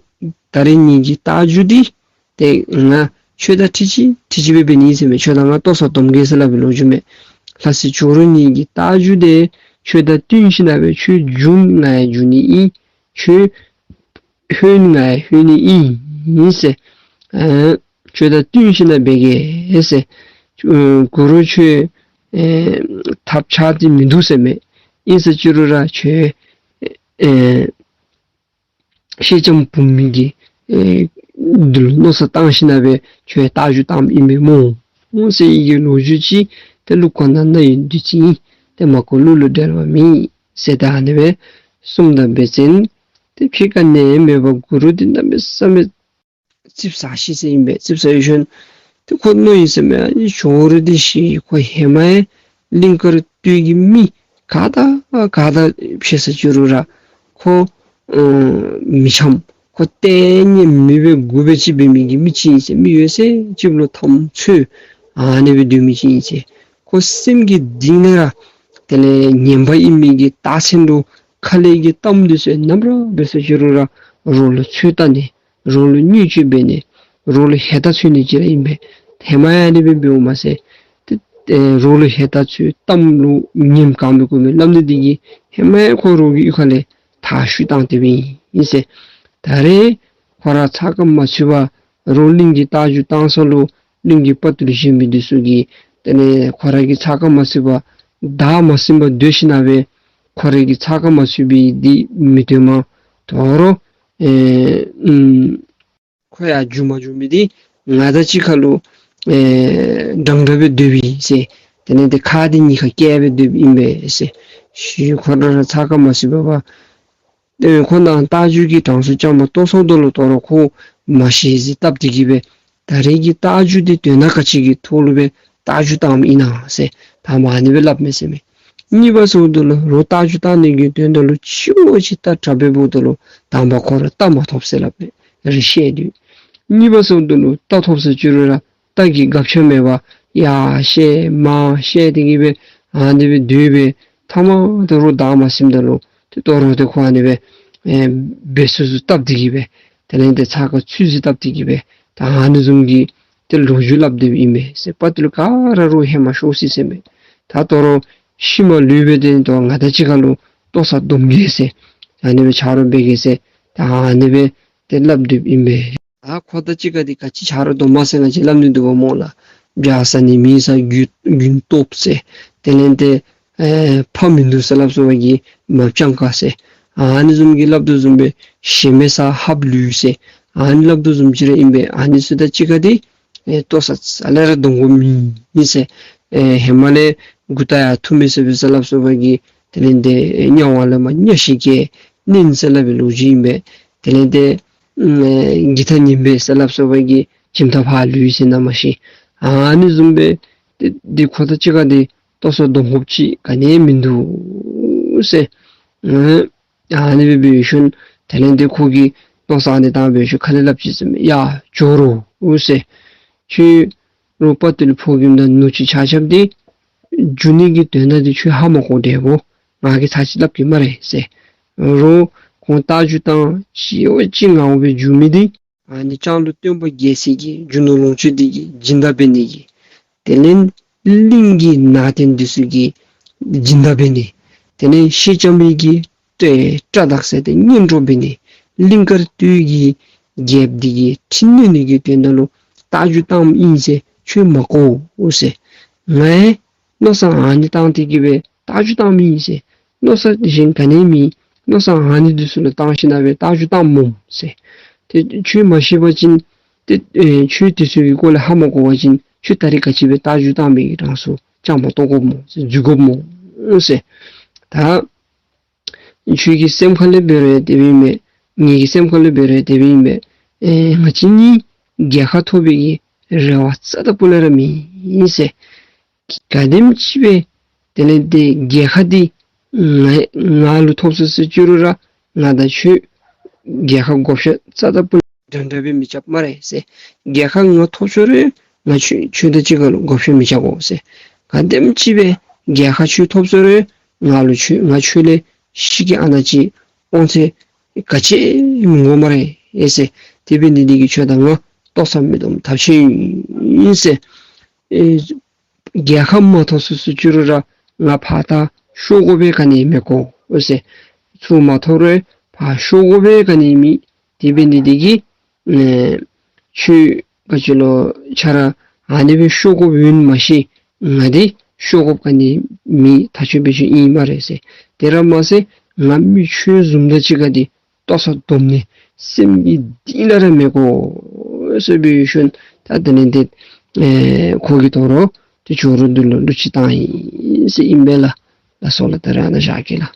ད་རིས་ངེ་གི་རྟ་རྒྱུག་འདི་ཏེ་ང་ཁྱོད་དང་ཁྲི་གཅིག་ཁྲི་གཅིག་སྦེ་འབད་ནི་ཟེར་མས། ཁྱོད་དང་ང་ལྟོ་ཟ་སྡོམ་གེ་ཟེར་སླབ་པའི་ལོ་རྒྱུས་མས། ལྷ་སྲས་ཇོ་རུ་ངེ་གི་རྟ་རྒྱུག་འདི་ཁྱོད་དང་བསྟུན་ཞིནམ་ལས་ཁྱོད་རྒྱུག་ང་ཡང་རྒྱུག་ནི་ཨིན། ཁྱོད་ལྷོད་ང་ཡང་ལྷོད་ནི་ཨིན་ཟེར། ཨ་ཁྱོད་དང་བསྟུན་ཞིནམ་ལས་འབད་གེ་ཟེར། ཨ་གུ་རུ་ཁྱོད་ཨེ་ཐབས་ཆག་སྟེ་མིན་འདུག་ཟེར་མས། ཨིན་ཟེར་ཅི་རུང་ར་ཁྱོད་ཨེ་སེང་ལྕམ་བུམོ་གི་ཨེ་འདི་ལུ་མནོ་བསམ་བཏང་ཞིནམ་ལས་ཁྱོད་རྟ་རྒྱུག་བཏངམ་ཨིན་པས་སྨོ་ཟེར་བའི་གི་ལོ་རྒྱུས་ཅིག་ཏེ་གླུ་ཁོ་ན་ནང་ཡོད་དེ་ཅིག་ཨིན། ཏེ་མ་གོ་གླུ་ལུ་འགྲེལ་བ་མེད་ཟེར། ད་ཨ་ནི་སྦེ་གསུངམ་ད་འབད་བ་ཅིན་ཏེ་ཕྱི་ཁ་ནས་མེད་པར་གུ་རུ་འདི་གནམ་མེད་ས་མེད་ཙིགཔ་ཟ་ཤེས་ཟེར་ཨིན་པས། ཙིགཔ་ཟ་ཡོད་ཞིནམ་ཏེ་ཁོ་མནོ་ཡི་ཟེར་མས། ཨ་ནི་ཇོ་རུ་འདི་ཤི་ཁོ་ཧེ་མ་ཡང་གླིང་དཀར་སྟོད་ཀྱི་མི་ག་དང་ག་དང་ཕྱད་ས་ཅི་རུང་ར་ཁོ་ཨ་མི་འཆམ། ཁོ་ལྟས་ངན་མི་སྦེ་མགུ་སྦེ་ཅིག་འབད་མི་གི་མི་ཅིག་ཨིན་ཟེར། མི་ཡོད་ཚད་ཅིག་ལུ་འཐབ་རྩོད་ཨ་ནི་སྦེ་སྡོད་མི་ཅིག་ཨིན་ཟེར། ཁོ་སེམས་ཀྱི་གཏིང་ལས་ར་དེ་ལས་ངན་པ་ཨིན་མི་གི་རྟགས་མཚན་ལུ་ཁ་ལས་ཀྱི་གཏམ་འདི་ཚུ་ནམ་ར་འབད་ས་ཅི་རུང་ར་རོགས་ལུ་ཚོད་བལྟ་ནི། རོགས་ལུ་བརྙས་བཅོས་འབད་ནི། རོགས་ལུ་ཧེ་ད་ཚུད་ནི་ཅིག་ར་ཨིན་པས། ཧེ་མ་ཡང་ཨ་ནི་སྦེ་འབདཝ་མ་ཚད་ཏེ་ཨེ་རོགས་ལུ་ཧེ་ད་ཚུད་གཏམ་ལུ་ཉན་ག་མི་གོ་མི་སླབ་ནི་འདི་གིས་ཧེ་མ་ཡང་ཁོ་རོགས་ཀྱི་གཡུས་ཁ་ལས་མཐར་བཤུད་བཏང་སྟེ་སྦེ་ཨིན་ཟེར། ད་རེས་ཁོ་ར་ཚགས་ཁར་མ་ཚུད་པར་རོགས་གླིང་གི་རྟ་རྒྱུག་བཏང་ས་ལུ་གླིང་གི་དཔའ་བརྟུལ་གཞན་མི་འདི་ཚུ་གིས་དེ་ལས་ཁོ་ར་གི་ཚགས་ཁར་མ་ཚུད་པར་བདའ་མ་ཟིན་པར་སྡོད་ཞིནམ་ལས་ཁོ་ར་གི་ཚགས་ཁར་མ་ཚུད་པའི་འདི་མི་སྟོན་མ་དོ་རུང་ཨེ་ཨུམ་ཁོ་ཡང་རྒྱུག་མ་རྒྱུག་མི་འདི་ ང་དང་གཅིག་ཁར་ལུ་ཨེ་འདྲན་འདྲ་སྦེ་སྡོདཔ་ཨིན་ཟེར། དེ་ལས་ཏེ་ཁ་འདི་གཉིས་ཁར་བཀལ་སྦེ་སྡོདཔ་ཨིན་པས་ཟེར། ཤུལ་ཁོ་ར་ར་ཚ་ཁ་མ་ཚུད་པར་ཏེ་ཁོ་ནཱ་རྟ་རྒྱུག་གི་གྲངས་སུ་བཅའ་མར་གཏོགས་སོངམ་ད་ལུ་དོ་རུང་ཁོ་མ་ཤེས་ཟེར་བཏབ་སྟེ་གི་སྦེ་ད་རེས་ཀྱི་རྟ་རྒྱུག་འདི་དོན་དག་ག་ཅི་གི་ཐོག་ལུ་སྦེ་རྟ་རྒྱུག་བཏངམ་ཨིན་ན་ཟེར་དང་པ་ཨ་ནི་སྦེ་སླབ་མས་ཟེར་མས། གཉིས་པ་ཟེརཝ་ད་ལུ་རོགས་རྟ་རྒྱུག་བཏང་ནི་གི་དོན་དག་ལུ་ཅིག་འོ་ཅིག་རྟ་དྲག་སྦེ་འབདཝ་ད་ལུ་དང་པ་ཁོ་ར་རྟ་མ་ཐོབ་ཟེར་སླབ་མས། རེ་ཤེས་དུས། གཉིས་པ་ཟེརཝ་ད་ལུ་རྟ་ཐོབ་ཟེར་ཅི་རུང་ར་རྟ་གིས་སྒ་ཆས་མེད་པར་ཡར་བཤལ་མར་བཤལ་ཏེ་གི་སྦེ་ཨ་ནི་སྦེ་སྡོད་སྦེ་མཐའ་མ་ད་རོགས་བདའ་མ་ཟུནམ་ད་ལུ་ཏེ་དོ་རུང་ཏེ་ཁོ་ཨ་ནི་སྦེ་ཨེ་འབད་ཚུགས་ཚུགས་བཏབ་སྟེ་གི་སྦེ་དེ་ལས་ཏེ་ཚ་ཁ་ཚུད་ཚུད་བཏབ་སྟེ་གི་སྦེ་ད་ཨ་ནི་བཟུམ་གྱི་ཏེ་ལོ་རྒྱུས་སླབ་སྡོདཔ་ཨིན་པས་ཟེར། དཔའ་རྟུལ་ག་ར་རོགས་ཧེ་མ་ཤོར་སོ་ཡི་ཟེར་མས། ད་དོ་རུང་ཤུལ་མ་ལུས་སྦེ་ཏེ་དོ་རུང་ང་དང་གཅིག་ཁར་ལུ་ལྟོ་ཚང་སྡོམ་གེ་ཟེར། ཨ་ནི་སྦེ་ཆ་རོགས་འབད་གེ་ཟེར། ད་ཨ་ནི་སྦེ་ཏེ་སླབ་སྡོདཔ་ཨིན་པས། ད་ཁོ་དང་གཅིག་ཁར་འདི་ག་ཅི་ཆ་རོགས་སྡོམ་མས་ཟེར་ང་བཅས་སླབ་ནི་འདུག་པ་སྨོ་ལགས། བྱ་ས་ནི་མེད་ས་རྒྱུན་རྒྱུན་སྟོབས་ཟེར། དེ་ལས་ཏེ་ཨེ་ཕ་མིན་འདུག་ཟེར་སླབ་སོང་བ་གིས་མ་སྤྱང་ཀ་ཟེར། ཨ་ནི་བཟུམ་གྱི་སླབ་དོ་བཟུམ་སྦེ་ཞེན་མེད་ས་ཧབ་ལུས་ཟེར། ཨ་ནི་སླབ་དོ་བཟུམ་ཅིག་ར་ཨིན་པས། ཨ་ནི་ཚུ་དང་གཅིག་ཁར་འདི་ཨེ་ལྟོ་ཚང་རྩ་ལས་ར་སྡོམ་དགོཔ་མེད་ཟེར། ཨེ་ཧེ་མ་ལས་མགུ་ཏོ་ཡར་འཐུ་མི་ཟེར་སྦེ་ཟེར་སླབ་སོང་བ་གིས་དེ་ལས་ཏེ་གཉའ་བ་ལས་མར་གཉའ་ཤིང་གི་གཉན་ཟེར་སླབ་པའི་ལོ་རྒྱུས་ཨིན་པས། དེ་ལས་ཏེ་ཨེ་འགྱིག་ཐག་ཉན་པས་ཟེར་སླབ་སོང་བ་གིས་ཁྱིམ་ཐག་ཕར་ལུས་ཟེར་ན་མ་ཤེས། ཨ་ནི་བཟུམ་སྦེ་ཏེ་འདི་ཁོ་དང་གཅིག་ཁར་འདི་ལྟོ་ཚང་སྡོམ་དགོཔ་ཅིག་ག་ནི་མིན་འདུག་ཟེར། ཨེ་ཨ་ནི་སྦེ་འབད་ཞིནམ་དེ་ལས་ཏེ་ཁོ་གིས་མནོ་བསམ་ཨ་ནི་བཏང་འབད་ཞིནམ་ཁ་ལས་སླབ་ཅི་ཟེར་མས། ཡ་ཇོ་རུ་ཟེར། ཁྱོད་རོགས་དཔའ་རྟུལ་ཕོ་རྒནམ་དང་ནུ་གཅུང་ཆ་ཁྱབ་འདི་རྒྱུག་ནི་གི་དོན་དག་འདི་ཁྱོད་ཧ་མ་གོ་དེ་སྦེ་ང་གིས་ཚར་གཅིག་སླབ་གེ་སྨ་རེ་ཟེར། རོགས་ཁོང་རྟ་རྒྱུག་བཏང་ཅི་འོ་ཅི་ངར་འོང་སྦེ་རྒྱུག་མི་འདི་ཨ་ནི་སྤྱང་ཀླུ་སྟོན་པ་རྒྱལ་མཚན་གྱི་རྒྱུ་ནོར་ལོངས་སྤྱོད་འདི་གི་སྦྱིན་བདག་འབད་ནི་གི། དེ་ལས་གླིང་གི་ནང་རྟེན་འདི་ཚུ་གི་སྦྱིན་བདག་འབད་ནི། དེ་ལས་ཤེས་ལྕམ་གྱི་སྐྲ་སྐྲ་དག་ཟེར་ཏེ་གཉེན་གྲོགས་འབད་ནི། གླིང་དཀར་སྟོད་ཀྱི་རྒྱལཔོ་འདི་གི་ཁྲི་གནོན་ནི་གི་དོན་དག་ལུ་རྟ་རྒྱུག་བཏངམ་ཨིན་ཟེར་ཁྱོད་མ་གོ་འོ་ཟེར། ངས་མནོ་བསམ་ཨ་ནི་བཏང་སྟེ་གི་སྦེ་རྟ་རྒྱུག་བཏངམ་ཨིན་ཟེར། མནོ་བསམ་གཞན་ག་ནི་མེད། མནོ་བསམ་ཨ་ནི་འདི་ཚུ་ལུ་བཏང་ཞིནམ་སྦེ་རྟ་རྒྱུག་བཏངམ་སྨོ་ཟེར། ཏེ་ཁྱོད་མ་ཤེས་པ་ཅིན་ཏེ་ཨེ་ཁྱོད་འདི་ཚུ་གི་སྐོར་ལས་ཧ་མ་གོ་བ་ཅིན་ཁྱོད་ད་རེས་ག་ཅི་སྦེ་རྟ་རྒྱུག་བཏང་མི་གི་གྲངས་སུ་བཅའ་མར་གཏོགས་དགོཔ་སྨོ་ཟེར་འཛུལ་དགོཔ་སྨོ་ཟེར། ད་ཁྱོད་ཀྱི་སེམས་ཁ་ལས་འབད་རུང་དེ་སྦེ་ཨིན་མས། ངེ་གི་སེམས་ཁ་ལས་འབད་རུང་དེ་སྦེ་ཨིན་མས། ཨེ་ང་བཅས་གཉིས་རྒྱལ་ཁ་ཐོབ་པའི་གི་རེ་བ་རྩ་དང་སྤུ་ལས་ར་མེད་ཟེར། ག་དེམ་ཅིག་སྦེ་དེ་ལས་ཏེ་རྒྱལ་ཁ་འདི་ང་ང་ལུ་ཐོབ་སོ་ཟེར་ཅི་རུང་ར་ང་དང་ཁྱོད་རྒྱལ་ཁ་བགོ་བཤའ་རྩ་དང་སྤུ་ལས་འདྲན་འདྲ་སྦེ་མི་རྐྱབ་སྨ་རེ་ཟེར། རྒྱལ་ཁ་ང་ཐོབ་སོང་རུང་ང་ཁྱོད་ཁྱོད་དང་གཅིག་ཁར་ལུ་བགོ་བཤའ་མི་རྐྱབ་དགོ་ཟེར། ག་དེམ་ཅིག་སྦེ་རྒྱལ་ཁ་ཁྱོད་ཐོབ་སོང་རུང་ང་ལུ་ཁྱོད་ང་ཁྱོད་ལས་ཤི་གི་ཨ་ནཱ་ཅིག་དབང་ཚད་ག་ཅི་མི་དགོ་སྨ་རེ་ཟེར། དེ་འབད་ནི་འདི་གིས་ཁྱོད་དང་ང་ལྟོ་ཚང་མི་སྡོམ་ཐབས་ཤེས་ཨིན་ཟེར། ཨེ་རྒྱལ་ཁ་མ་ཐོབ་སོ་ཟེར་ཅི་རུང་ར་ང་ཕར་ད་ཤོར་དགོ་པའི་ག་ནི་མི་དགོ་ཟེར། ཚུར་མ་ཐོབ་རུང་ཕར་ཤོར་དགོ་པའི་ག་ནི་མེད། དེ་འབད་ནི་འདི་གིས་ཨེ་ཁྱོད་ག་ཅི་ལོ་ཆ་ར་ཨ་ནི་སྦེ་ཤོར་དགོཔ་ཨིན་མ་ཤེས། ང་འདི་ཤོར་དགོཔ་ག་ནི་མེད། ཐག་ཆོད་སྦེ་ཤོར་ཨིན་སྨ་རེ་ཟེར། དེ་ར་མ་ཚད་ང་མི་ཁྱོད་བཟུམ་དང་གཅིག་ཁར་འདི་ལྟོ་ཚང་སྡོམ་ནི་སེམས་ཀྱི་གཏིང་ལས་ར་མི་དགོ་ཟེར་འབད་ཞིནམ་ད་དེ་ལས་ཏེ་ཨེ་ཁོ་གིས་དོ་རུང་ཏེ་ཇོ་རུ་འདི་ལུ་གླུ་ཅིག་བཏང་ཡི་ཟེར་ཨིན་པས་ལགས། ལགས་སོ་ལགས། ད་རེས་ཨ་ནཱ་བཞག་གེ་ལགས།